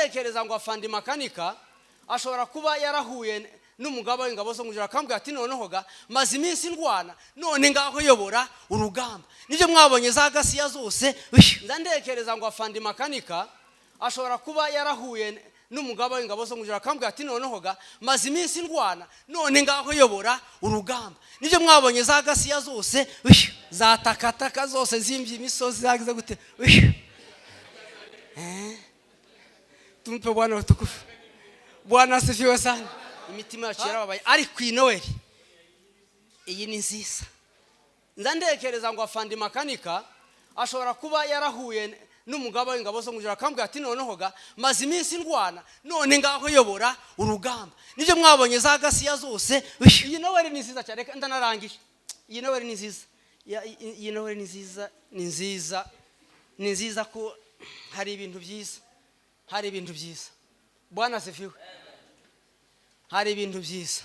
Ndekereza ngo afandi makanika ashobora kuba yarahuye n'umugaba w'ingabo zo mu ijuru, akambwira ati: "Noneho ga maze iminsi ndwana, none ngaho yobora urugamba." Nibyo mwabonye za gasiya zose. Ndekereza ngo afandi makanika ashobora kuba yarahuye n'umugaba w'ingabo zo mu ijuru, akambwira ati: "Noneho ga maze iminsi ndwana, none ngaho yobora urugamba." Nibyo mwabonye za gasiya zose, za takataka zose zimbye imisozi, zagize gute. Tumpe Bwana utukufu. Bwana asifiwe sana. Imitima yacu yarababaye, ariko iyi Noweli iyi ni nziza. Ndekereza ngo afandi makanika ashobora kuba yarahuye n'umugaba w'ingabo zo mu ijuru, akambwira ati: "Noneho ga maze iminsi ndwana, none ngaho yobora urugamba." Nibyo mwabonye za gasiya zose. Iyi Noweli ni nziza cyane. Reka ndanarangije. Iyi Noweli ni nziza. Iyi Noweli ni nziza, ni nziza, ni nziza ko hari ibintu byiza, hari ibintu byiza. Bwana asifiwe. Hari ibintu byiza.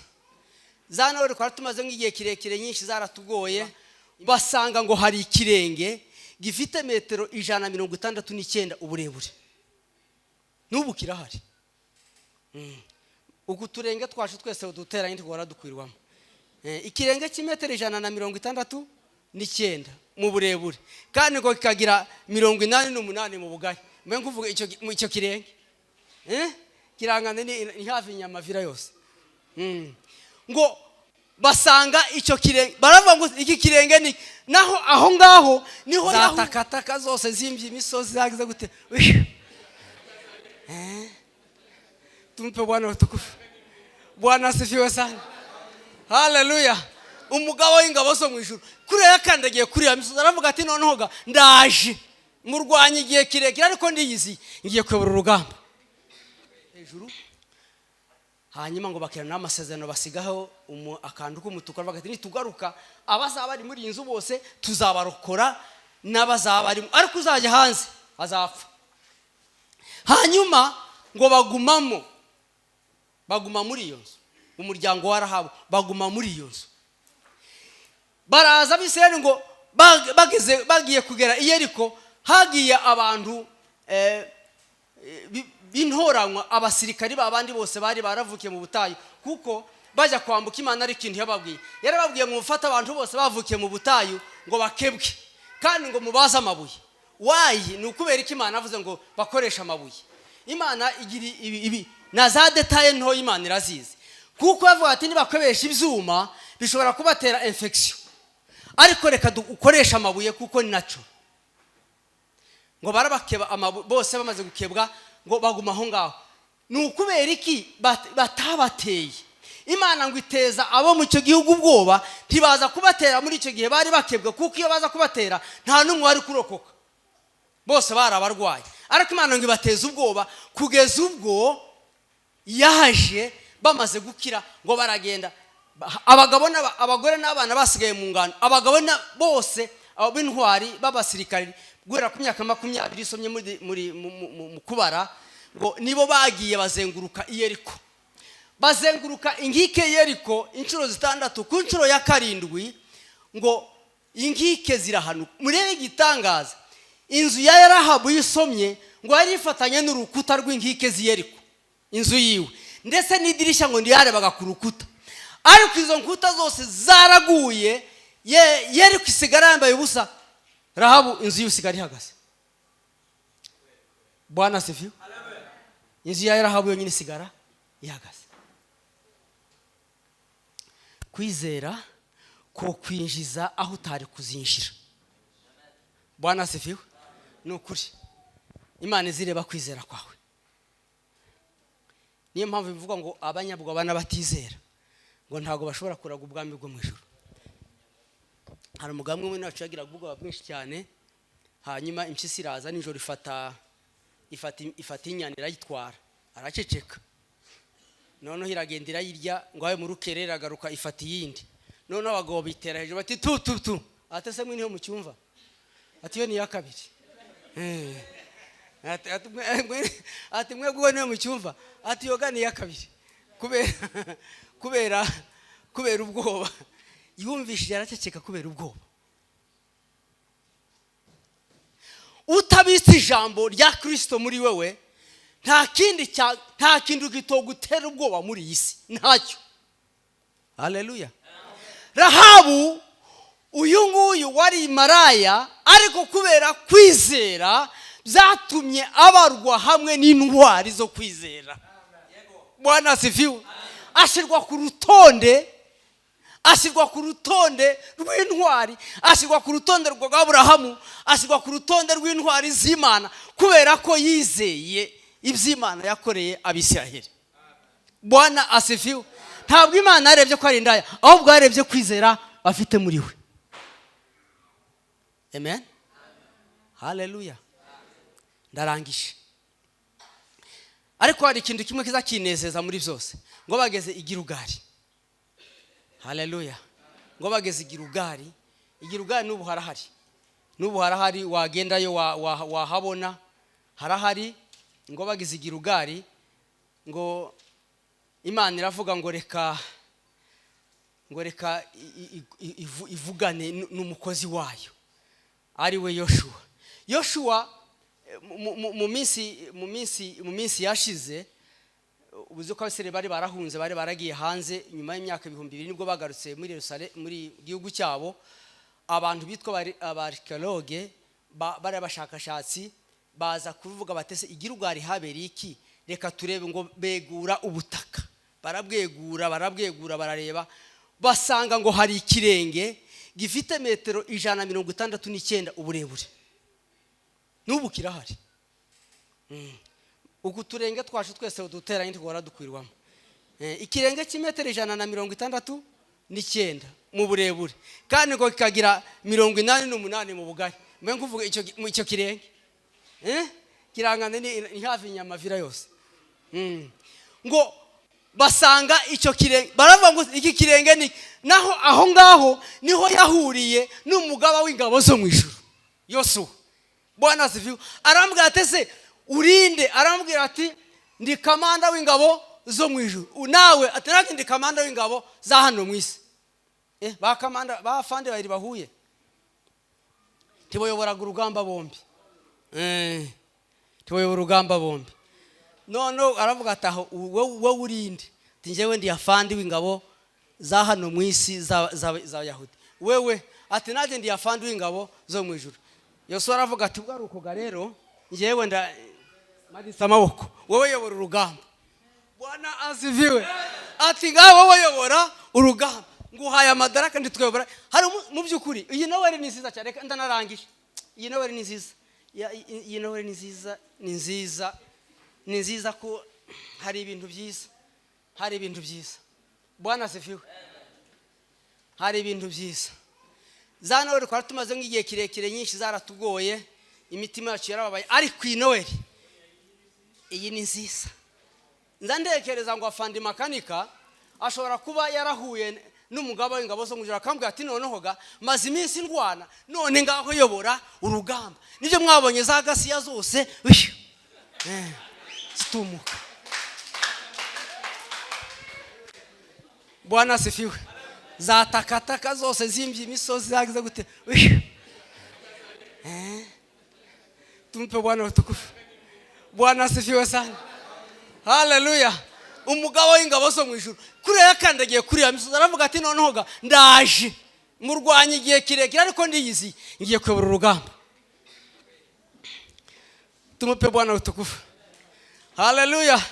Za Noweli twari tumaze nk'igihe kirekire nyinshi zaratugoye. Basanga ngo hari ikirenge gifite metero 169 uburebure, n'ubu kirahari. Uku turenge twacu twese duteranye tugahora dukwirwamo. Ikirenge cy'imetero 169 mu burebure, kandi ngo kikagira 88 mu bugari. Mbe nkuvuga icyo kirenge kirangana ni hafi inyamavira yose. Ngo basanga icyo kirenge, baravuga ngo iki kirenge ni naho aho ngaho niho za takataka zose zimbye imisozi, zagize gute. Tumpe Bwana utukufu. Bwana asifiwe sana. Haleluya. Umugabo w'ingabo zo mu ijuru kuriya yakandagiye kuri ya misozi, aravuga ati: "Noneho ga ndaje murwanya igihe kirekire, ariko ndiyizi ngiye kuyobora urugamba hejuru." Hanyuma ngo bakirana n'amasezerano, basigaho akantu k'umutuku, baravuga ati: "Nitugaruka, abazaba bari muri iyi nzu bose tuzabarokora n'abazaba barimo, ariko uzajya hanze azapfa." Hanyuma ngo bagumamo, baguma muri iyo nzu. Umuryango wa Rahabu baguma muri iyo nzu. Baraza Abisirayeli ngo bageze, bagiye kugera i Yeriko, hagiye abantu b'intoranywa, abasirikari b'abandi bose bari baravukiye mu butayu, kuko bajya kwambuka Imana ari ikintu yababwiye. Yarababwiye ngo mufate abantu bose bavukiye mu butayu, ngo bakebwe, kandi ngo mubaze amabuye. Wayi ni ukubera ko Imana avuze ngo bakoreshe amabuye. Imana igira ibi na za détails ntoya, Imana irazizi, kuko yavuga ati: "Nibakoresha ibyuma bishobora kubatera infection, ariko reka ukoreshe amabuye kuko ni nacyo." Ngo barabakeba bose. Bamaze gukebwa, ngo baguma aho ngaho. Ni ukubera iki batabateye? Imana ngo iteza abo mu icyo gihugu ubwoba, ntibaza kubatera muri icyo gihe bari bakebwa, kuko iyo baza kubatera nta n'umwe wari kurokoka, bose bari abarwayi. Ariko Imana ngo ibateze ubwoba kugeza ubwo yaje bamaze gukira. Ngo baragenda, abagabo abagore n'abana basigaye mu ngano. Abagabo bose, abo b'intwari b'abasirikari guhera ku myaka 20, isomye muri mu Kubara, ngo nibo bagiye bazenguruka i Yeriko. Bazenguruka inkike Yeriko inshuro zitandatu. Ku nshuro ya karindwi ngo inkike zirahanuka. Murebe igitangaza: inzu ya Rahabu yisomye ngo yari ifatanye n'urukuta rw'inkike z'i Yeriko, inzu yiwe, ndetse n'idirishya ngo ntiyarebaga ku rukuta, ariko izo nkuta zose zaraguye. Yeriko isigara yambaye ubusa, Rahabu inzu yiwe isigara ihagaze. Bwana asifiwe. Inzu ya Rahabu yonyine isigara ihagaze. Kwizera ko kwinjiza aho utari kuzinjira. Bwana asifiwe. Ni ukuri, Imana izireba kwizera kwawe. Niyo mpamvu bivuga ngo abanyabwoba n'abatizera ngo ntabwo bashobora kuraga ubwami bwo mu ijuru. Hari umugabo umwe wacu yagiraga ubwoba bwinshi cyane. Hanyuma impyisi iraza nijoro, ifata inyana irayitwara, araceceka. Noneho iragenda irayirya, ngo abe mu rukerera iragaruka ifata iyindi. Noneho abagabo bitera hejuru bati: "Tu tu tu!" Ati: "Se mwe niho mucyumva?" Ati: "Iyo ni iya kabiri." Ati: "Mwebwe niho mucyumva?" Ati: "Yoga ni iya kabiri." Kubera ubwoba yumvishije, araceceka kubera ubwoba. Utabitse ijambo rya Kirisito muri wewe. Nta kindi nta kintu kitogutera ubwoba muri iyi si, ntacyo. Haleluya. Rahabu uyu nguyu wari maraya, ariko kubera kwizera byatumye abarwa hamwe n'intwari zo kwizera. Bwana asifiwe. Ashyirwa ku rutonde rw'intwari, ashyirwa ku rutonde rwa Aburahamu, ashyirwa ku rutonde rw'intwari z'Imana kubera ko yizeye iby'Imana yakoreye Abisiraheli. Bwana asifiwe. Ntabwo Imana yarebye ko ari indaya, ahubwo yarebye kwizera afite muri we. Amen, haleluya. Ndarangije, ariko hari ikintu kimwe kiza kinezeza muri byose. Ngo bageze i Gilugali, haleluya, ngo bageze i Gilugali. I Gilugali n'ubu harahari, n'ubu harahari, wagendayo wahabona harahari. Ngo bageze i Gilugali, ngo Imana iravuga ngo reka ivugane n'umukozi wayo ari we Yoshuwa. Yoshuwa mu minsi yashize, ubuze ko Abisirayeli bari barahunze, bari baragiye hanze, nyuma y'imyaka 2000 nibwo bagarutse muri Yerusalemu, muri gihugu cyabo. Abantu bitwa abarikologe, bari abashakashatsi, baza kuvuga batese i Gilugali habereye iki, reka turebe. Ngo begura ubutaka, barabwegura, barabwegura, barareba, basanga ngo hari ikirenge gifite metero 169 uburebure. N'ubu kirahari. Uku turenge twacu twese duteranye twora dukwirwamo. Ikirenge cy'imetero 169 mu burebure, kandi ngo kikagira 88 mu bugari. Mbe nkuvuga icyo kirenge kirangana ni hafi Nyamavira yose. Ngo basanga icyo kirenge, baravuga ngo iki kirenge ni naho aho ngaho niho yahuriye n'umugaba w'ingabo zo mu ijuru Yosuwa. Bwana asifiwe. Arambwira ati ese urinde? Arambwira ati ndi kamanda w'ingabo zo mu ijuru. Nawe ati nanjye ndi kamanda w'ingabo za hano mu isi. Ba kamanda ba fande babiri bahuye ntibayoboraga urugamba bombi. Ntibayobora urugamba bombi. None aravuga ati aho wowe urinde? Ati njyewe ndi afandi w'ingabo za hano mu isi za Yahudi. Wewe? Ati nanjye ndi afandi w'ingabo zo mu ijuru. Yosuwa aravuga ati ubwo ari uko rero, njyewe ndamanitse amaboko, wowe yobora urugamba. Bwana asifiwe. Ati ngaho wowe yobora urugamba, nguhaye amadaraka, nditwebora. Hari mu by'ukuri iyi Noheli ni nziza cyane. Reka ndanarangije. Iyi Noheli ni nziza, iyi Noheli ni nziza, ni nziza, ni nziza ko hari ibintu byiza, hari ibintu byiza. Bwana asifiwe. Hari ibintu byiza. Za Noheli twari tumaze nk'igihe kirekire nyinshi zaratugoye, imitima yacu yarababaye, ariko iyi Noheli iyi ni nziza. Nza ntekereza ngo afandi makanika ashobora kuba yarahuye n'umugaba w'ingabo zo mu ijuru, akambwira ati noneho ga maze iminsi ndwana, none ngaho yobora urugamba. Nibyo mwabonye za gasiya zose zitumuka. Bwana asifiwe. Za takataka zose zimbye imisozi zagize gute. Tumpe Bwana utukufu. Bwana asifiwe sana. Haleluya. Umugabo w'ingabo zo mu ijuru kuriya yakandagiye kuriya misozi, aravuga ati noneho ga ndaje murwanya igihe kirekire, ariko ndiyizi ngiye kuyobora urugamba. Tumupe Bwana utukufu. Haleluya.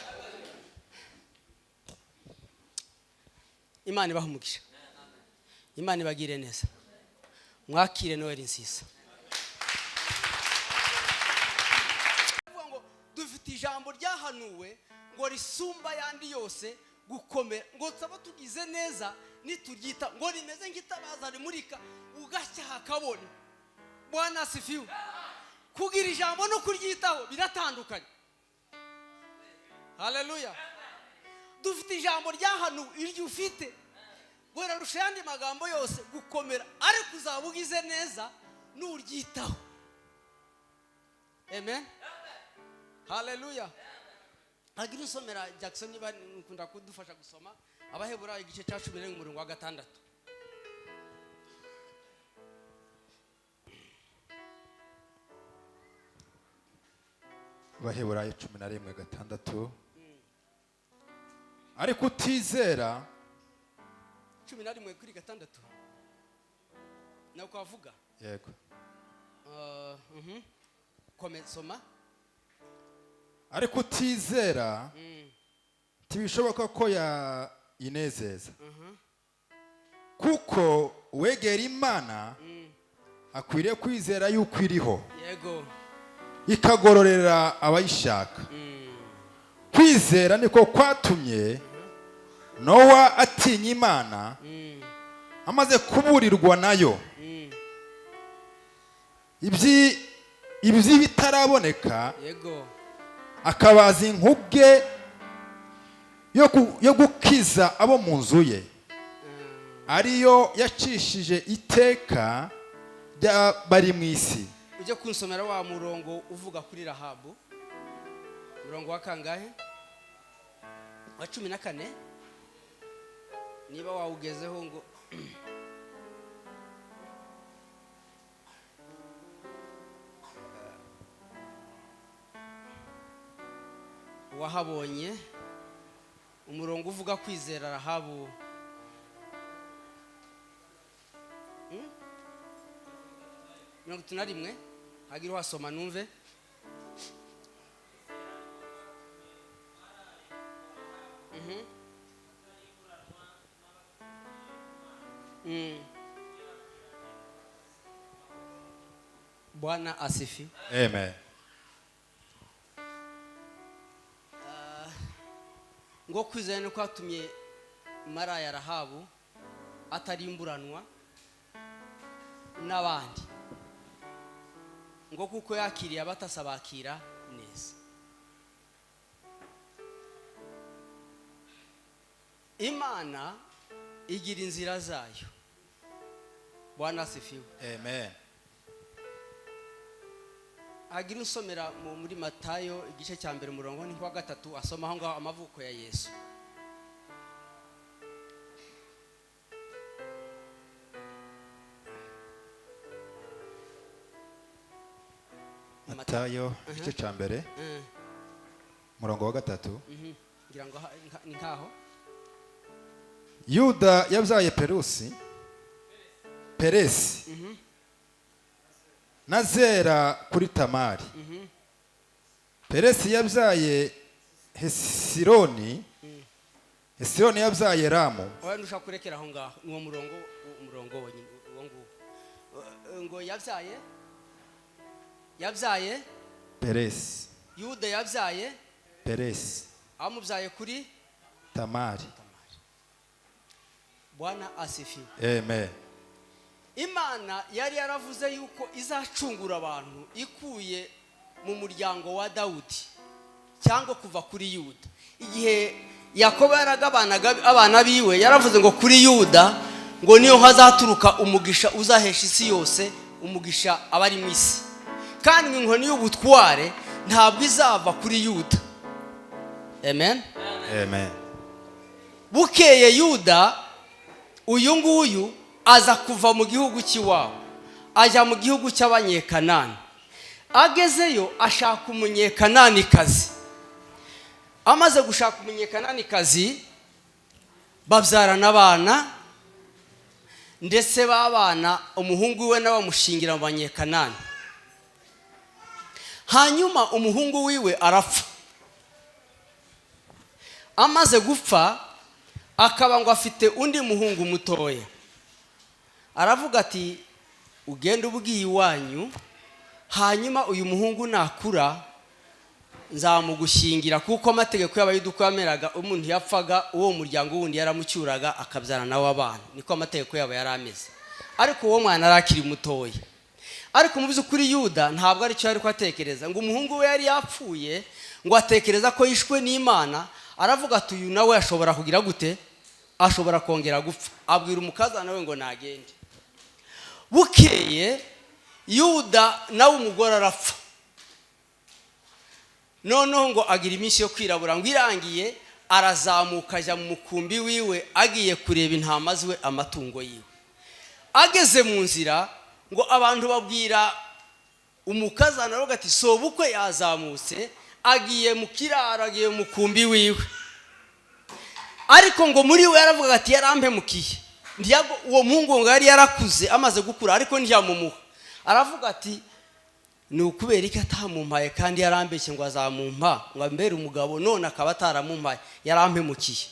Imana ibahe umugisha, Imana ibagire neza, mwakire Noheli nziza. Ngo dufite ijambo ryahanuwe ngo risumba yandi yose gukomera, ngo tuba tugize neza nituryita, ngo rimeze nk'itabaza rimurika ugacya hakabona. Bwana asifiwe. Kugira ijambo no kuryitaho biratandukanye. Haleluya. Dufite ijambo ryahanuwe, iryo ufite ngo rirarusha ayandi magambo yose gukomera, ariko uzaba ugize neza nuryitaho. Amen. Haleluya. Hagira usomera Jackson niba nkunda kudufasha gusoma Abaheburayo igice cya 11 umurongo wa 6. Abaheburayo 11:6. Ariko utizera 11 kuri 6 nako avuga. Yego. Soma. Ariko utizera ntibishoboka ko yayinezeza, kuko uwegera Imana akwiriye kwizera yuko iriho, ikagororera abayishaka. Kwizera niko kwatumye Nowa atinya Imana amaze kuburirwa nayo iby'ibitaraboneka, akabaza inkuge yo gukiza abo mu nzu ye, ariyo yacishije iteka ry'abari mu isi. Ujye kunsomera wa murongo uvuga kuri Rahabu, umurongo wa kangahe? Wa 14, niba wawugezeho ngo. Wahabonye umurongo uvuga kwizera Rahabu? 31, hagira uhasoma numve. Bwana asifiwe. Amen. Ngo kwizera ni kwatumye maraya Rahabu atarimburanwa n'abandi, ngo kuko yakiriye abatasabakira neza. Imana igira inzira zayo. Bwana asifiwe. Amen. Agira usomera muri Matayo igice cya mbere, umurongo ni wa gatatu, asoma aho ngaho amavuko ya Yesu. Matayo igice cya mbere, umurongo wa gatatu. Ngira ngo ni nkaho. Yuda yabyaye Perusi, Peresi na Zera kuri Tamari. Peresi yabyaye Hesironi, Hesironi yabyaye Ramu. Oya, ntushaka kurekera aho ngaho, ni uwo murongo, umurongo wonyine uwo nguwo. Ngo yabyaye Peresi. Yuda yabyaye Peresi. Amubyaye kuri Tamari. Tamari. Bwana asifiwe. Amen. Imana yari yaravuze yuko izacungura abantu ikuye mu muryango wa Dawudi cyangwa kuva kuri Yuda. Igihe Yakobo yaragabanaga abana biwe, yaravuze ngo kuri Yuda ngo niyo hazaturuka umugisha uzahesha isi yose umugisha abari mu isi, kandi ngo inkoni y'ubutware ntabwo izava kuri Yuda. Amen. Amen. Bukeye Yuda uyu nguyu aza kuva mu gihugu cy'iwabo ajya mu gihugu cy'Abanyekanani. Agezeyo ashaka Umunyekananikazi. Amaze gushaka Umunyekananikazi, babyarana abana, ndetse babana umuhungu we nawe bamushingira mu Banyekanani. Hanyuma umuhungu wiwe arapfa. Amaze gupfa, akaba ngo afite undi muhungu mutoya. Aravuga ati: "Ugende ubwiye iwanyu, hanyuma uyu muhungu nakura nzamugushyingira," kuko amategeko y'Abayuda uko yameraga, umuntu yapfaga, uwo muryango wundi yaramucyuraga akabyara nawe abana. Niko amategeko yabo yari ameze. Ariko uwo mwana yari akiri mutoya. Ariko mu by'ukuri Yuda ntabwo aricyo yari atekereza, ngo umuhungu we yari yapfuye, ngo atekereza ko yishwe n'Imana. Aravuga ati: "Uyu nawe ashobora kugira gute? Ashobora kongera gupfa." Abwira umukazana we ngo nagende. Bukeye Yuda nawe umugore arapfa. Noneho ngo agira iminsi yo kwirabura, ngo irangiye arazamuka ajya mu mukumbi wiwe, agiye kureba intama ziwe, amatungo yiwe. Ageze mu nzira, ngo abantu babwira umukazana, aravuga ati: "Sobukwe yazamutse." Agiye mu kiraro, agiye mu mukumbi wiwe, ariko ngo muri we yaravugaga ati: "Yarampemukiye." Uwo muhungu ngo yari yarakuze, amaze gukura, ariko ntiyamumuha. Aravuga ati: "Ni ukubera iki atamumpaye kandi yarambeshye ngo azamumpa ngo ambere umugabo, none akaba ataramumpaye? Yarampemukiye."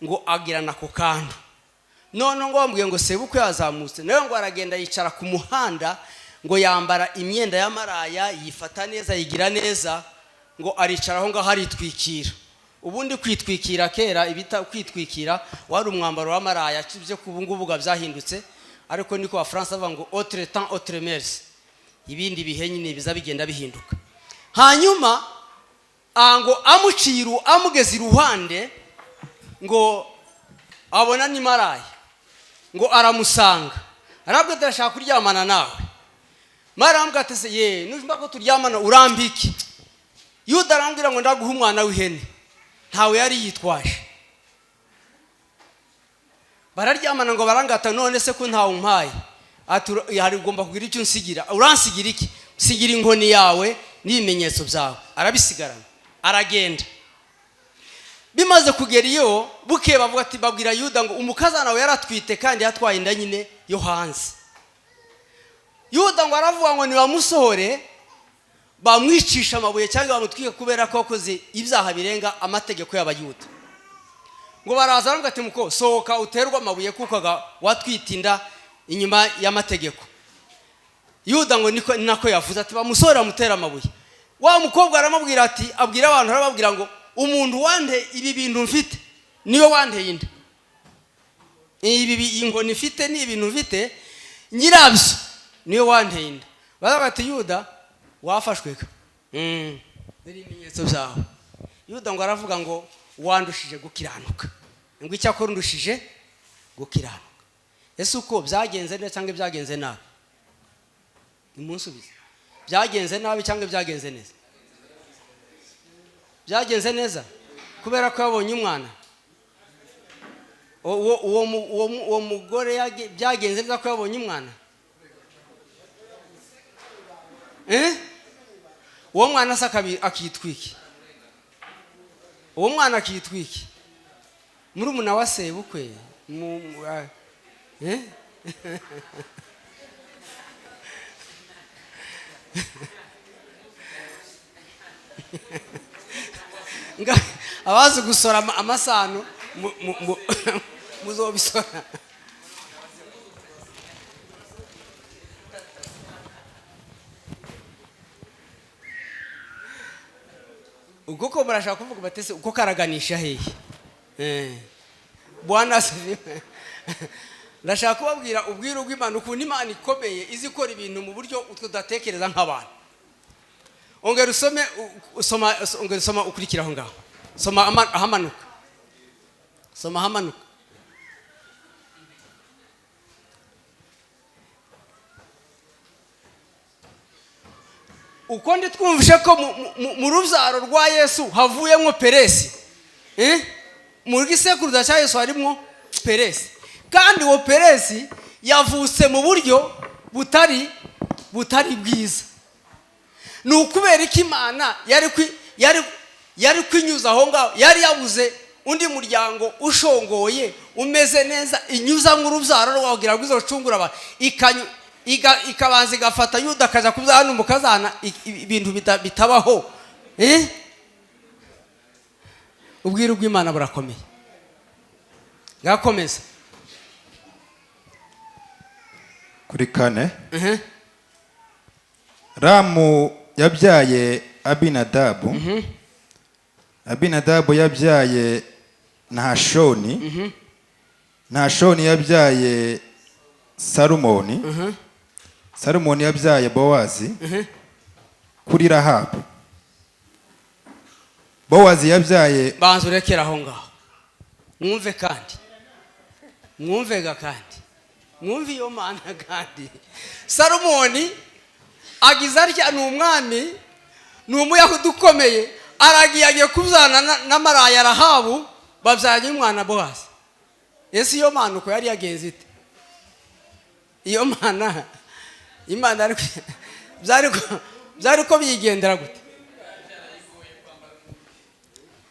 Ngo agirana ako kantu. None ngo bamubwiye ngo sebukwe yazamutse, nawe ngo aragenda yicara ku muhanda, ngo yambara imyenda y'amaraya, yifata neza, yigira neza, ngo aricara aho ngaho aritwikira. Ubundi kwitwikira kera, ibita kwitwikira, wari umwambaro w'amaraya. Ibyo ku ubu ngubu byahindutse, ariko niko Abafaransa bavuga ngo "autre temps, autre mœurs". Ibindi bihe nyine biza bigenda bihinduka. Hanyuma ngo amuciye, amugeze iruhande, ngo abona ni maraya, ngo aramusanga, arabwira ati: "Arashaka kuryamana nawe." Maraya arambwira ati: "Se ye, nujya ko turyamana urambike?" Yuda arambwira ngo: "Ndaguha umwana w'ihene." Ntawe yari yitwaje. Bararyamana, ngo barangata: "None se ko ntawe umpaye?" Ati: "Hari ugomba kugira icyo unsigira." "Uransigira iki?" "Sigira inkoni yawe n'ibimenyetso byawe." Arabisigarana, aragenda. Bimaze kugera iyo, bukeye bavuga ati, babwira Yuda ngo umukazana we yaratwite kandi yatwaye inda nyine yo hanze. Yuda ngo aravuga ngo nibamusohore bamwicisha amabuye cyangwa bamutwike, kubera ko yakoze ibyaha birenga amategeko y'Abayuda. Ngo baraza baravuga ati: "Muko, sohoka uterwe amabuye, kuko watwite inda inyuma y'amategeko." Yuda ngo niko nako yavuze ati: "Bamusohore bamutere amabuye." Wa mukobwa aramubwira ati, abwira abantu, arababwira ngo: "Umuntu wante ibi bintu mfite niwe wanteye inda. Ibi inkoni mfite ni ibintu mfite, nyirabyo niwe wanteye inda." Baravuga ati: "Yuda, wafashwe ka dore ibimenyetso byawe." Yuda ngo aravuga ngo: "Wandushije gukiranuka." Ngo: "Icyakora undushije gukiranuka." Ese uko byagenze neza cyangwa byagenze nabi? Nimunsubize: byagenze nabi cyangwa byagenze neza? Byagenze neza, kubera ko yabonye umwana. Uwo mugore byagenze neza ko yabonye umwana. Eh? Uwo mwana se akitwa iki? Uwo mwana akitwa iki? Murumuna wa sebukwe eh? Abazi gusora amasano muzobisora. Ubwo ko murashaka kuvuga batese uko karaganisha hehe? Bwana asifiwe. Ndashaka kubabwira ubwiru bw'Imana, ukuntu Imana ikomeye, izi ikora ibintu mu buryo utwo tudatekereza nk'abantu. Ongera usome, soma, ongera usoma ukurikira aho ngaho. Soma ahamanuka, soma ahamanuka. Uko ndi twumvishe ko mu rubyaro rwa Yesu havuyemo Peresi, eh? Mu gisekuruza cya Yesu harimo Peresi, kandi uwo Peresi yavutse mu buryo butari bwiza. Ni ukubera ko Imana yari kwinyuza aho ngaho, yari yabuze undi muryango ushongoye umeze neza inyuzamo urubyaro rwawe kugira ngo izocungure abantu, ikabanza igafata Yuda akaja kubyara n'umukazana, ibintu bitabaho, eh? Ubwiru bw'Imana burakomeye. Ngakomeza. Kuri 4. Ramu yabyaye Abinadabu, Abinadabu yabyaye Nahashoni, Nahashoni yabyaye Salumoni, Salumoni yabyaye Bowazi kuri Rahabu, Bowazi yabyaye Banza urekere aho ngaho. Mwumve kandi, mwumvega kandi, mwumve iyo Mana. Kandi Salomoni agize atya, ni umwami, ni Umuyahudi ukomeye, aragiye, agiye kubyarana na maraya Rahabu, babyaranye umwana Bowazi. Ese iyo mana uko yari yagenze ite? Iyo mana, Imana byari ko byigendera gute?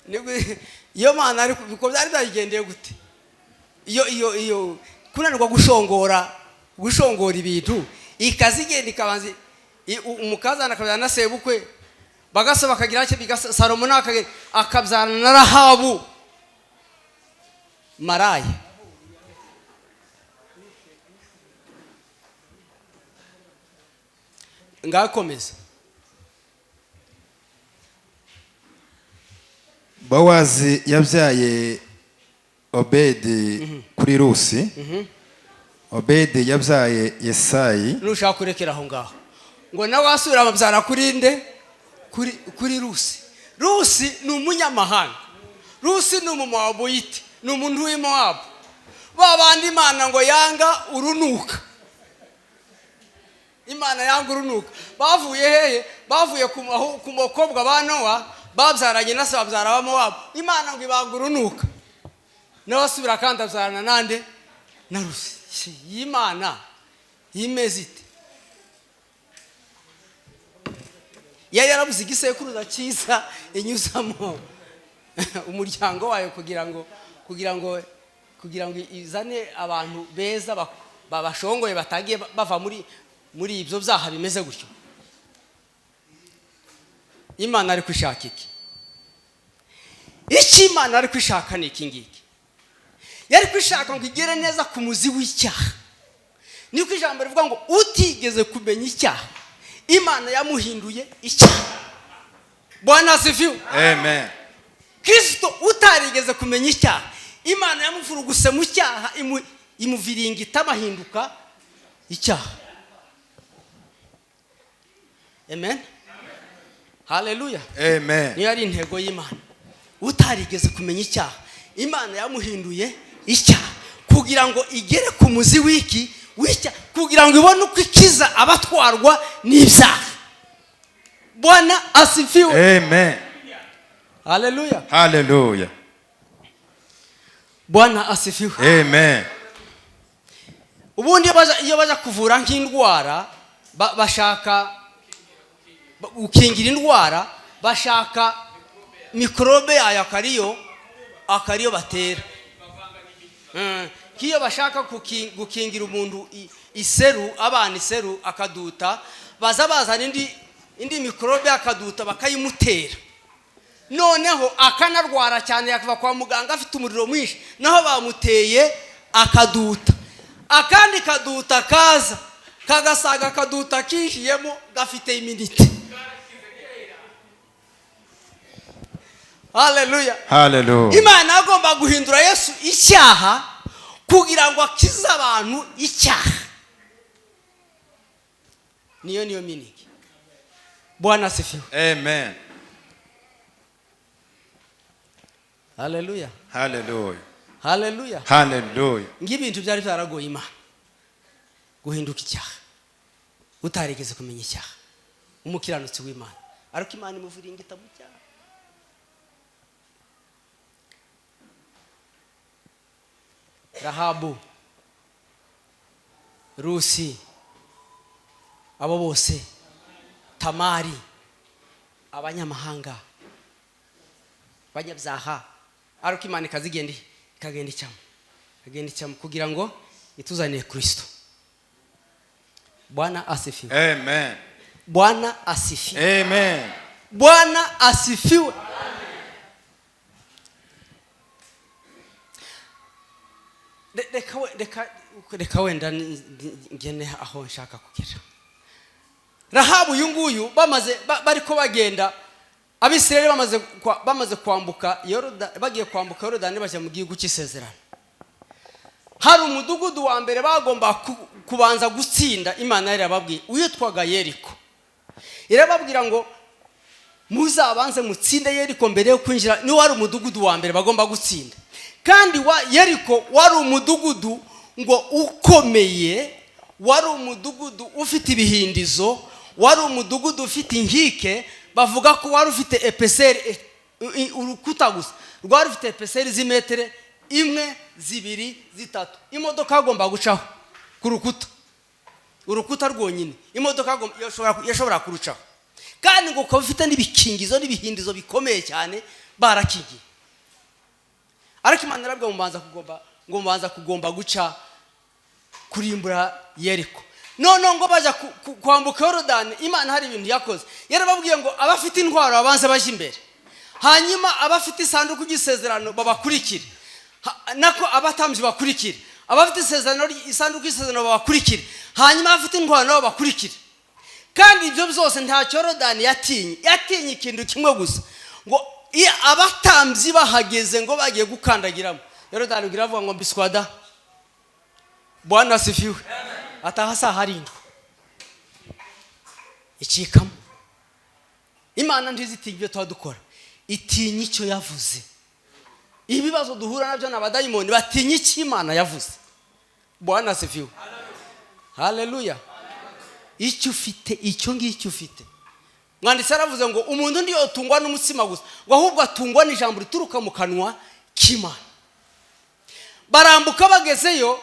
Nibwo iyo Mana, ariko uko byari byayigendeye gute? Iyo kunanirwa gushongora ibintu, ikazigenda ikabanza umukazana akabyara na sebukwe, bagasa bakagira cyo bigasa. Salomo nawe akabyarana na Rahabu maraya. Ngakomeza. Bowazi yabyaye Obedi kuri Rusi. Obedi yabyaye Yesayi. Nushaka kurekera aho ngaho, ngo nawe wasubira ababyara kuri nde? Kuri Rusi. Rusi ni umunyamahanga, Rusi ni Umumowabuyite, ni umuntu w'Imowabu, ba bandi Imana ngo yanga urunuka. Imana yanga urunuka. Bavuye hehe? Bavuye ku bakobwa ba Nowa babyaranye na se, babyara ba Mowabu. Imana ngo ibanga urunuka. Nawe asubira kandi abyarana nande? Na Rusi. Y'Imana yimeze ite? Yari yarabuze igisekuruza cyiza inyuzamo umuryango wayo kugira ngo izane abantu beza babashongoye, batagiye bava muri ibyo byaha bimeze gutyo. Imana ari kwishaka iki? Icyo Imana ari kwishaka ni iki ngiki: yari kwishaka ngo igere neza ku muzi w'icyaha. Niko ijambo rivuga ngo utigeze kumenya icyaha, Imana yamuhinduye icyaha. Bwana asifiwe. Amen. Kirisito utarigeze kumenya icyaha, Imana yamuvuruguse mu cyaha, imuviringita, ahinduka icyaha. Amen, haleluya. Amen. Niyo ari intego y'Imana. Utarigeze kumenya icyaha, Imana yamuhinduye icyaha kugira ngo igere ku muzi w'iki? W'icyaha, kugira ngo ibone uko ikiza abatwarwa n'ibyaha. Bwana asifiwe. Amen. Haleluya. Hallelujah. Bwana asifiwe. Amen. Ubundi iyo baja kuvura nk'indwara, bashaka gukingira indwara, bashaka mikorobe yayo akariyo batera. Nk'iyo bashaka gukingira umuntu iseru, abana iseru akaduta, baza bazana indi mikorobe akaduta bakayimutera, noneho akanarwara cyane, yakava kwa muganga afite umuriro mwinshi, naho bamuteye akaduta. Akandi kaduta kaza kagasaga akaduta kinjiyemo gafite immunité. Haleluya. Hallelujah. Imana agomba guhindura Yesu icyaha kugira ngo akize abantu icyaha. Niyo meaning. Bwana asifiwe. Amen. Haleluya. Hallelujah. Haleluya. Hallelujah. Ng'ibintu byari byaragoye Imana guhinduka icyaha, utarigeze kumenya icyaha, umukiranutsi w'Imana, ariko Imana imuviringita mu cyaha. Rahabu, Rusi, abo bose, Tamari, abanyamahanga, abanyabyaha, ariko Imana ikazigenda, ikagenda icamo kugira ngo ituzanire Kristo. Bwana asifiwe. Amen. Bwana asifiwe. Amen. Bwana asifiwe. Reka wenda ngene aho nshaka kugera. Rahabu uyu nguyu, bamaze bariko bagenda, Abisirayeli bamaze kwambuka bagiye kwambuka Yorodani bajya mu gihugu cy'isezerano, hari umudugudu wa mbere bagomba kubanza gutsinda. Imana yari yarababwiye, witwaga Yeriko. Irababwira ngo muzabanze mutsinde Yeriko mbere yo kwinjira. Niwo wari umudugudu wa mbere bagomba gutsinda. Kandi wa Yeriko wari umudugudu ngo ukomeye, wari umudugudu ufite ibihindizo, wari umudugudu ufite inkike. Bavuga ko wari ufite épaisseur, urukuta gusa rwari rufite épaisseur z'imetero 1, 2, 3. Imodoka yagomba gucaho ku rukuta, urukuta rwonyine imodoka yashobora kurucaho. Kandi ngo ukaba ufite n'ibikingizo n'ibihindizo bikomeye cyane. Barakigiye, ariko Imana irabwira mubanza kugomba, ngo mubanza kugomba guca kurimbura Yeriko. Noneho ngo bajya kwambuka Yorodani, Imana hari ibintu yakoze. Yarababwiye ngo abafite intwaro babanze bajya imbere, hanyuma abafite isanduku y'isezerano babakurikire. Nako abatambyi bakurikire, abafite isezerano, isanduku y'isezerano babakurikire, hanyuma abafite intwaro nabo bakurikire. Kandi ibyo byose ntacyo Yorodani yatinye. Yatinye ikintu kimwe gusa, ngo iyo abatambyi bahageze, ngo bagiye gukandagiramo, Yorodani ngo iravuga ngo mbiswada. Bwana asifiwe. Ataha saa harindwi icikamo. Imana ntizitinya ibyo tuba dukora, itinya icyo yavuze. Ibibazo duhura nabyo ni abadayimoni batinya icyo Imana yavuze. Bwana asifiwe, haleluya. Icyo ufite, icyo ngicyo ufite. Mwanditsi yaravuze ngo umuntu ntiyotungwa n'umutsima gusa, ngo ahubwo atungwa n'ijambo rituruka mu kanwa k'Imana. Barambuka, bagezeyo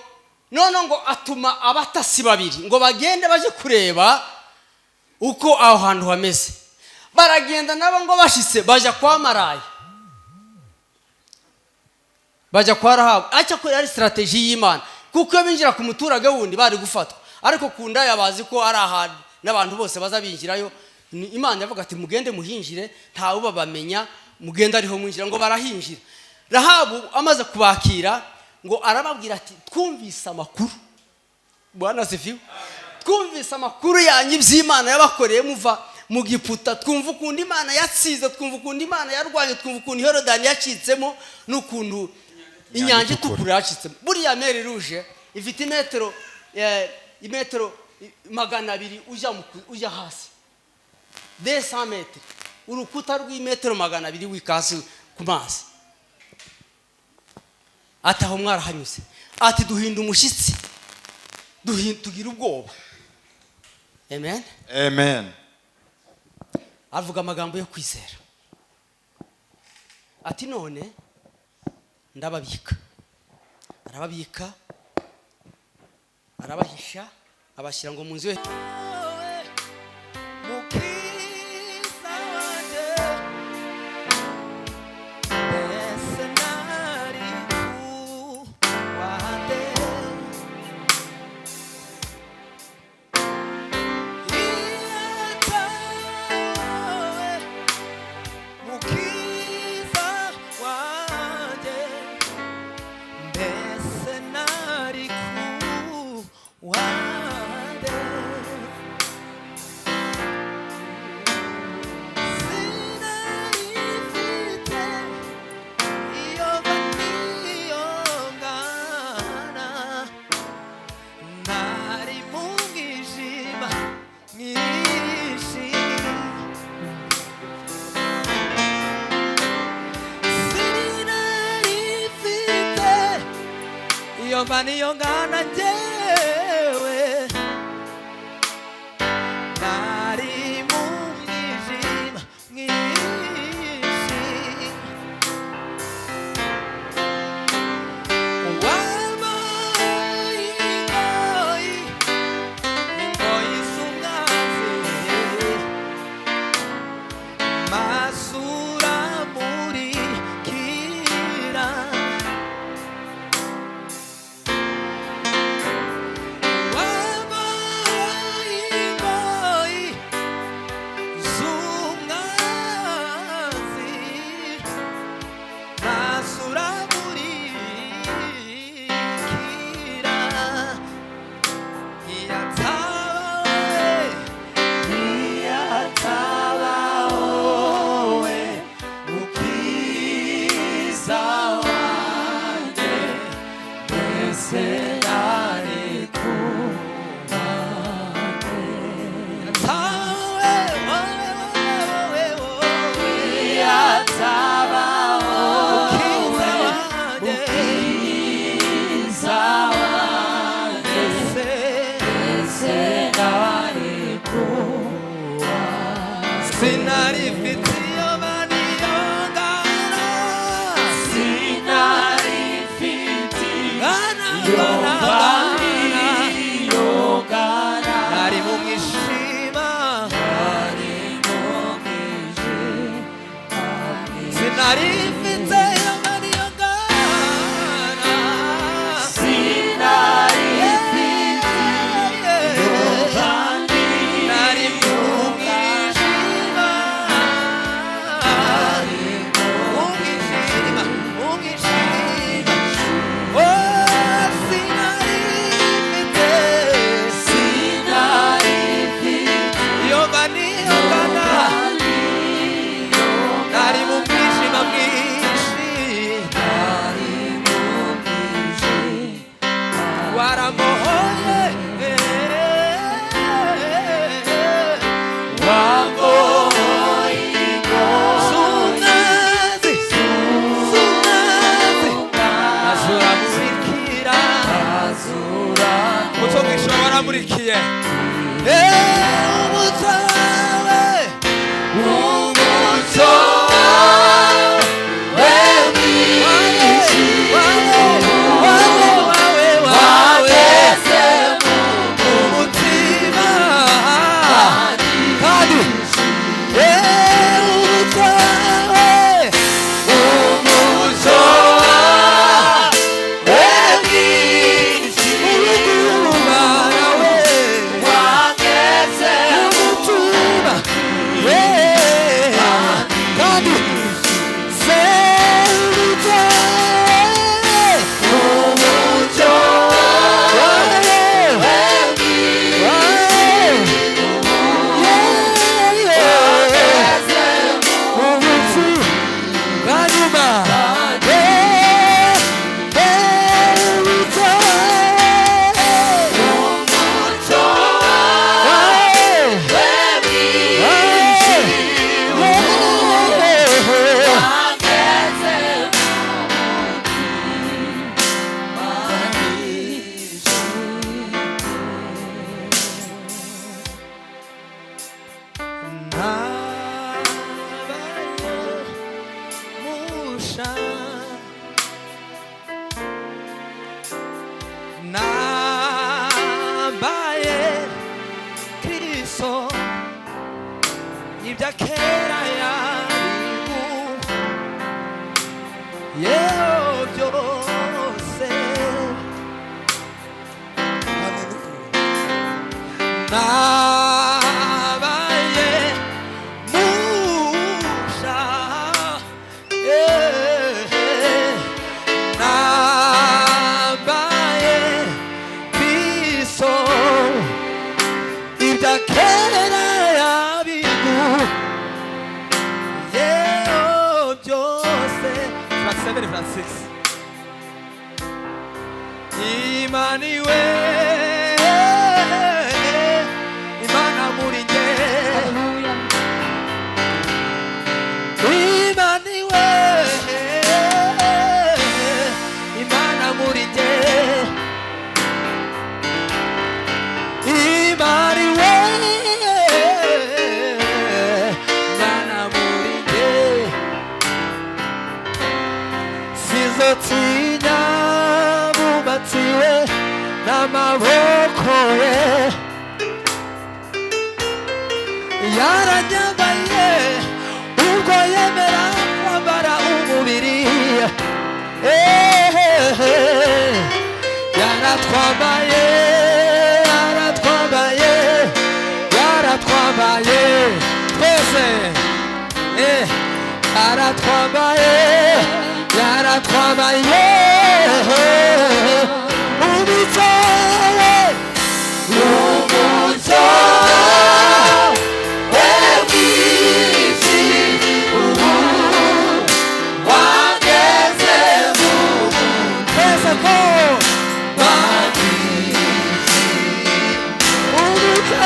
none ngo atuma abatasi babiri ngo bagende baje kureba uko aho hantu hameze. Baragenda nabo, ngo bashitse bajya kwa maraya, bajya kwa Rahabu. Ariko ko ari stratégie y'Imana, kuko iyo binjira ku muturage wundi bari gufatwa, ariko ku ndaya bazi ko ari ahantu n'abantu bose baza binjirayo. Imana yavuga ati: "Mugende muhinjire, ntawe ubabamenya, mugende ariho mwinjira." Ngo barahinjira. Rahabu amaze kubakira, ngo arababwira ati: "Twumvise amakuru." Bwana asifiwe. "Twumvise amakuru yanyu, iby'Imana yabakoreye muva mu Giputa. Twumva ukuntu Imana yatsize, twumva ukuntu Imana yarwanye, twumva ukuntu Yorodani yacitsemo n'ukuntu Inyanja Itukura yacitsemo." Buriya Mer Rouge ifite imetero 200 ujya hasi, 200 mètres, urukuta rw'imetero 200 wikasi ku mazi. Ati: "Aho mwarahanyuze." Ati: "Duhinda umushyitsi, tugira ubwoba." Amen. Amen. Avuga amagambo yo kwizera, ati: "None ndababika." Arababika, arabahisha, abashyira ngo mu nzu ye. Mukiza wanjye, mbese nari kuwande? Iyatawe mukiza wanjye, mbese nari kuwande? Sinarifite iyo niyo ngana, nari mu mwijima mwinshi. Sinarifite iyo mva niyo ngana, njyewe nari mu mwijima mwinshi. Wabaye ingoyi, ingoyi z'umwanzi, masura murikira. Wabaye ingoyi z'umwanzi, masura murikira. Iyatabawe, iyatabawe mukiza wanjye, mbese nari kumande? Iyatabawe, wowe, wowe, iyatabawe mukiza wanjye, mukiza wanjye, mbese sinari mfite iyo niyo ngana, sinari mfite iyo niyo ngana, nari mu mwijima, nari mu mwijima, sinari mfite iyo niyo ngana, Sinari mfite nari mu mwijima, umwijima, umwijima. Oh, sinari mfite, Sinari mfite iyo niyo ngana, nari mu mwijima mwinshi. Nari mu mwijima. Waramuhoye, Wamboye Sungazi, sungazi, azuramurikira. Azura Umuco mwinshi waramurikiye. Umuco wawe, umucyo wawe mwinshi wawe, wawe, wawe, wawe, wageze mu umutima. Kandi, umuco wawe, umucyo wawe mwinshi urugumana we. wageze Umutima, kandi se umuco umucyo wawe, wawe mwinshi wageze umucyo wawe mwinshi wageze Nambaye Kristo, ibya kera yaribu yewe byose. Nabaye musha, nambaye Kristo, ibya kera yabigu yewe byose. Verse 7, verse 6. Imaniwe, Imana muri nge. Imaniwe, Imana muri nge. Imaniwe, Imana muri nge. Sizotinya bubatiwe n'amaboko ye, yaranyambaye ubwo yemera kwambara umubiri. Ehehe. Yaratwambaye, yaratwambaye, yaratwambaye twese. Yaratwambaye, yaratwambaye umuco we, umucyo wawe mwinshi wageze mu twese ko umuco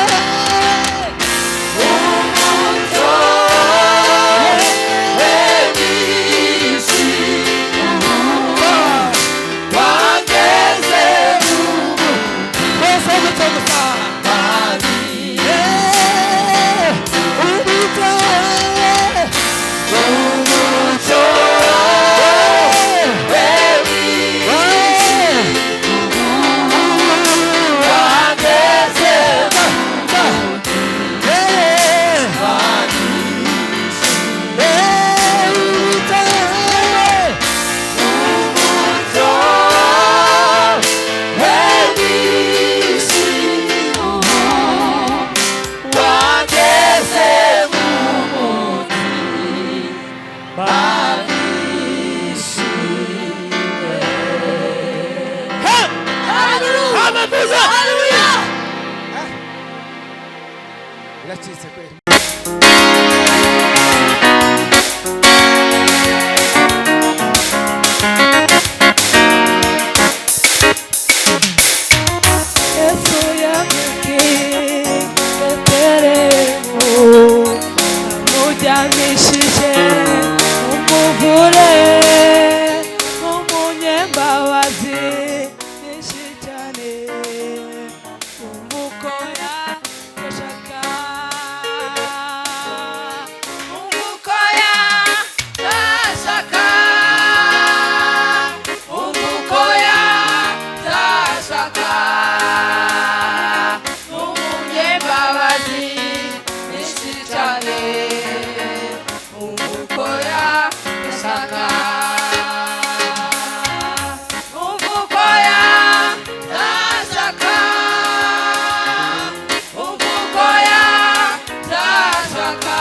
umucyo wawe mwinshi twese. Haleluya. Biracitse kweli. Yesu yavukiye Betelehemu, amujyanishije umuvure umunyembabazi nyinshi cyane, umva uko yashaka, umva uko yashaka, umva uko yashaka, umunyembabazi nyinshi cyane, umva uko yashaka, umva uko yashaka, umva uko yashaka,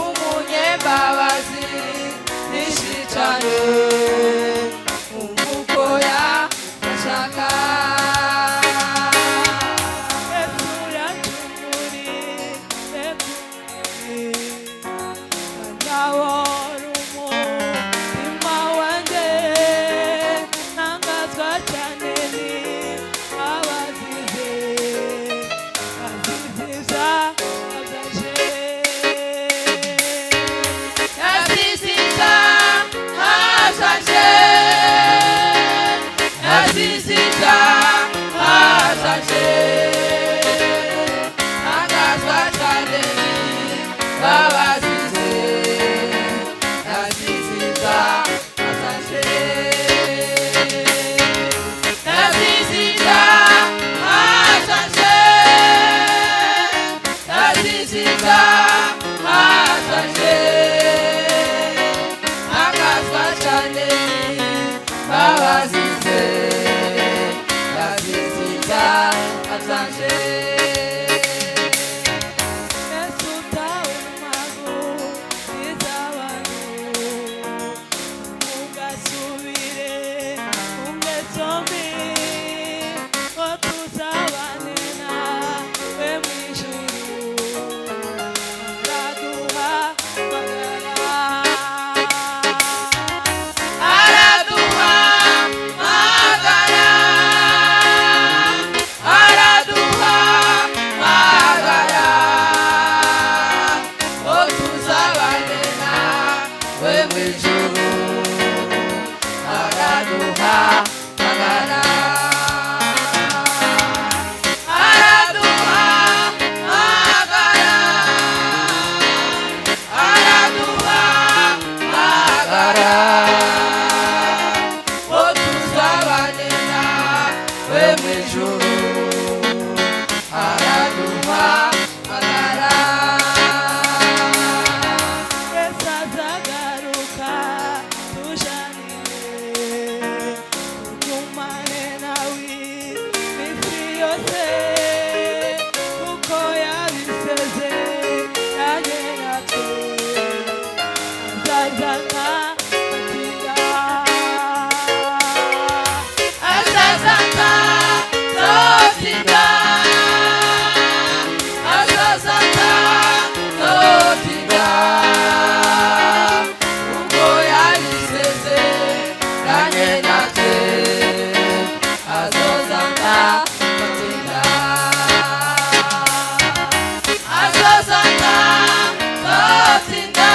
umunyembabazi nyinshi cyane, umva uko yashaka. Yesu yacunguriye ndabona umutima wanjye ntangazwa cyane ni abazize aziziza azaje aziziza azaje aziziza azaje ntangazwa cyane ni abazize aziziza azaje aziziza azaje aziziza azaje ntangazwa cyane abazize aziziza azaje. Yesu tawe magu iz'abantu mugasubire mu ngeso mbi ngo tuzabane nawe mu ijuru araduha magara araduha magara araduha magara o tuzabane nawe mu ijuru araduha magara araduha magara araduha magara o tuzabane nawe mu ijuru araduha magara. Yesu azagaruka tujanire tugumane nawe iminsi yose kuko yabisezeranye natwe azazana atinda azazana totinda azazana totinda uko yabisezeranye natwe azozana totinda azozana totinda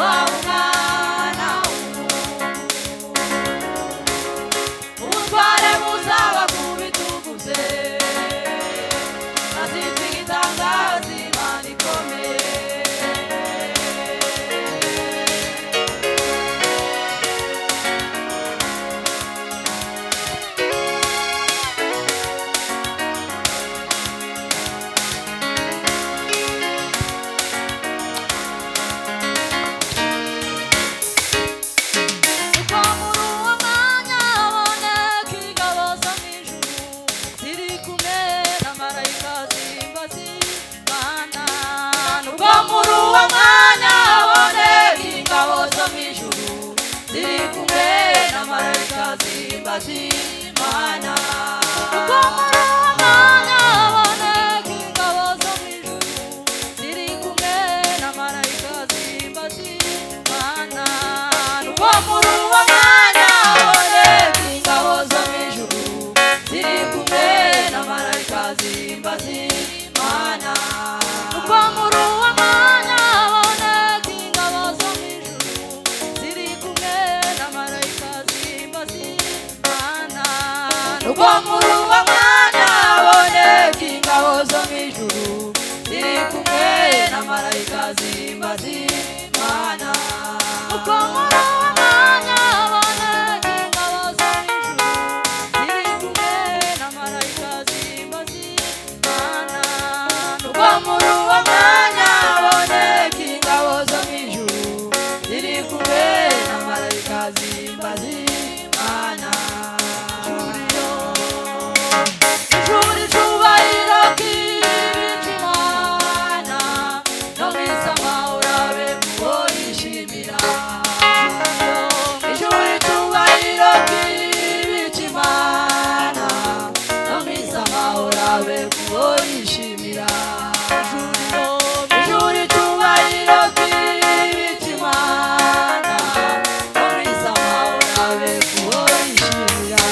Umwana w'umuntu, ubutware buzaba ku bitugu bye, azitwa igitangaza, Imana ikomeye. Uko muri uwo mwanya haboneka ingabo zo mu ijuru ziri kumwe na marayika zihimbaza Imana. Nuko muri uwo mwanya haboneka ingabo zo mu ijuru ziri kumwe na marayika zihimbaza Imana. Nuko muri uwo mwanya haboneka ingabo zo mu ijuru ziri kumwe na marayika zihimbaza Imana. Nuko muri uwo mwanya haboneka ingabo zo mu ijuru ziri kumwe na marayika zihimbaza Imana. Nuko muri uwo mwanya haboneka ingabo zo mu ijuru ziri kumwe na marayika zihimbaza Imana. Nuko muri uwo mwanya haboneka ingabo zo mu ijuru ziri kumwe na marayika zihimbaza Imana. Nuko muri uwo mwanya haboneka ingabo zo mu ijuru ziri kumwe na marayika zihimbaza Imana. Nuko muri uwo mwanya haboneka ingabo zo mu ijuru ziri kumwe na marayika zihimbaza Imana. Ijuru, ijuru icubahiro bw'Imana, no mw'isi amahoro abe mubo yishimira. Ijuru icubahiro bw'Imana, no mw'isi amahoro abe mubo yishimira. Ijuru icubahiro bw'Imana, no mw'isi amahoro abe mubo yishimira.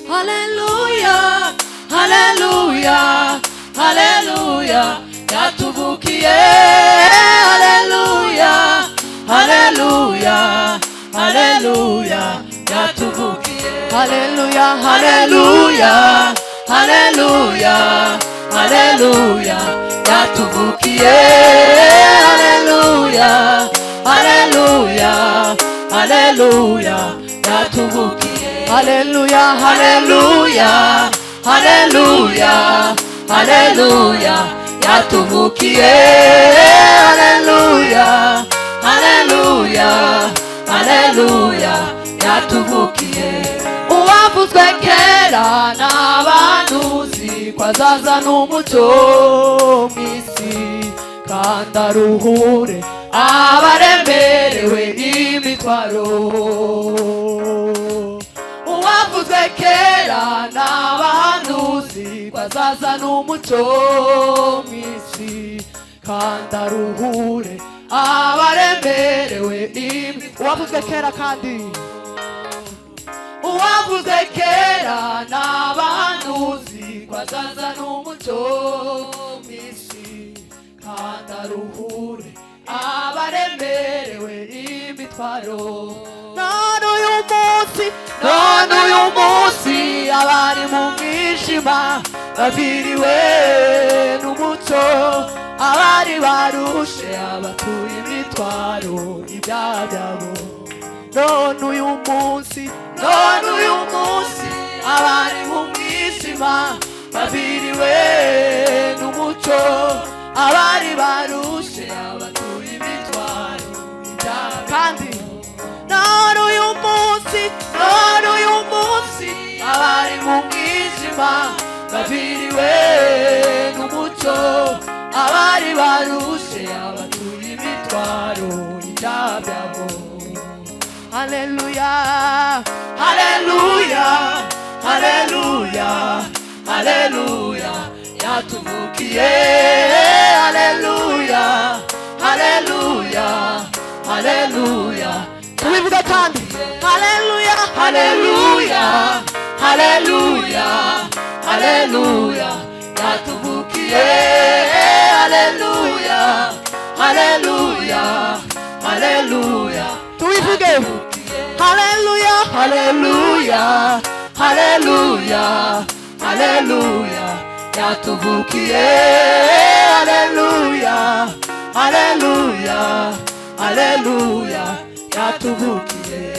Haleluya, haleluya, haleluya, yatuvukiye. Haleluya, haleluya, haleluya, yatuvukiye. Haleluya, haleluya, haleluya, haleluya, yatuvukiye. Haleluya, haleluya, haleluya, yatuvukiye. Haleluya, haleluya, haleluya, haleluya, yatuvukiye. Haleluya, haleluya, haleluya, yatuvukiye. Uwavuzwe kera n'abahanuzi ko azaza n'umucyo mu isi kandi aruhure abaremerewe n'imitwaro. Uwavuzwe kera n'abahanuzi ko azaza n'umucyo mu isi kandi aruhure abaremerewe n'imitwaro. Uwavuzwe kera kandi uwavuze kera n'abahanuzi ko azaza n'umucyo mu isi kandi aruhure abaremerewe imitwaro. None uyu munsi, none uyu munsi abari mu mwijima baviriwe n'umucyo, abari barushe abatuye imitwaro ibyaha byabo. None uyu munsi, none uyu munsi abari mu mwijima baviriwe n'umucyo, abari barushe abatuye imitwaro ibyaha. Kandi none uyu munsi, none uyu munsi abari mu mwijima baviriwe n'umucyo, abari barushe abatuye imitwaro ibyaha byabo. Haleluya, haleluya, haleluya, Haleluya, yatuvukiye. Haleluya, haleluya, haleluya. Tubivuge kandi. Haleluya, haleluya, haleluya, haleluya, yatuvukiye. Haleluya, haleluya, haleluya. Tubivuge. Haleluya, haleluya, haleluya, haleluya, yatuvukiye. Haleluya, haleluya, haleluya, yatuvukiye.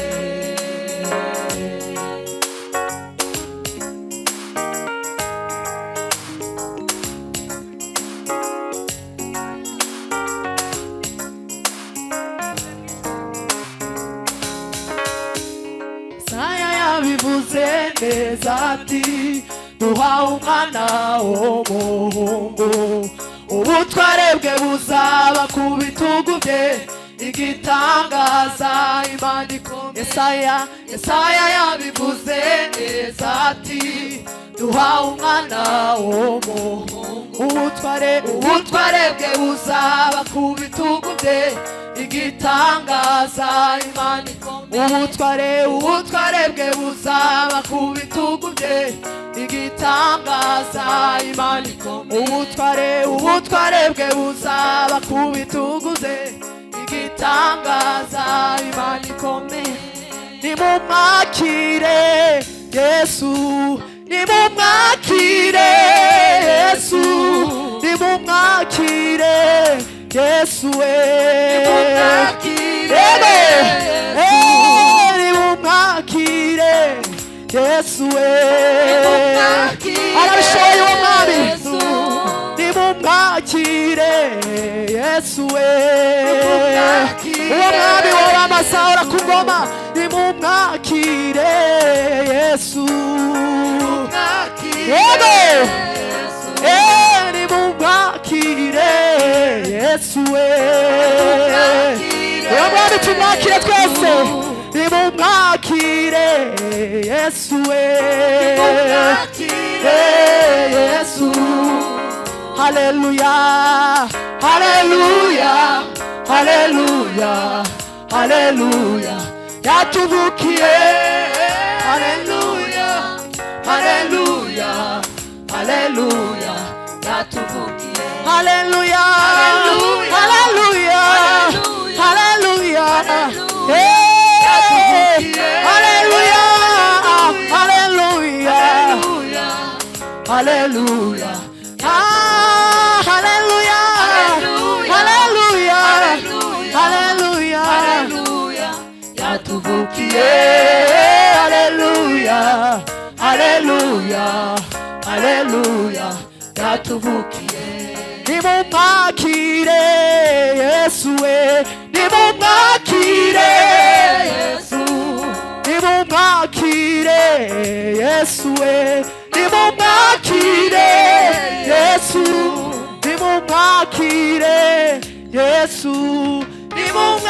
Saya yabivuze neza ati duhawe umwana w'umuhungu, ubutware bwe buzaba ku bitugu bye, igitangaza Imana ikomeye. Yesaya, Yesaya yabivuze neza ati duhawe umwana w'umuhungu, ubutware bwe buzaba ku bitugu bye, igitangaza Imana ikomeye. Ubutware bwe buzaba ku bitugu bye, igitangaza Imana ikomeye. Ubutware bwe buzaba ku bitugu bye, igitangaza Imana ikomeye. Nimumwakire Yesu, nimumwakire Yesu, nimumwakire Yesu we. Nimumwakire Yego. Nimumwakire Yesu we. Arabishoboye uwo mwami. Nimumwakire Yesu we. Uwo mwami wowe amasahura ku ngoma. Nimumwakire Yesu. Yego. Nimumwakire Yesu we. Uwo mwami tumwakire twese. Nimumwakire Yesu we. Yesu. Haleluya, haleluya, haleluya, haleluya, yatuvukiye. Haleluya, haleluya, haleluya, yatuvukiye. Haleluya, haleluya, haleluya, haleluya, haleluya, haleluya. Ah, haleluya, haleluya, haleluya, haleluya, yatuvukiye. Haleluya, haleluya, haleluya, yatuvukiye. Nimumwakire Yesu we, nimumwakire Yesu, nimumwakire Yesu we, nimumwakire Yesu, nimumwakire Yesu, nimumwakire.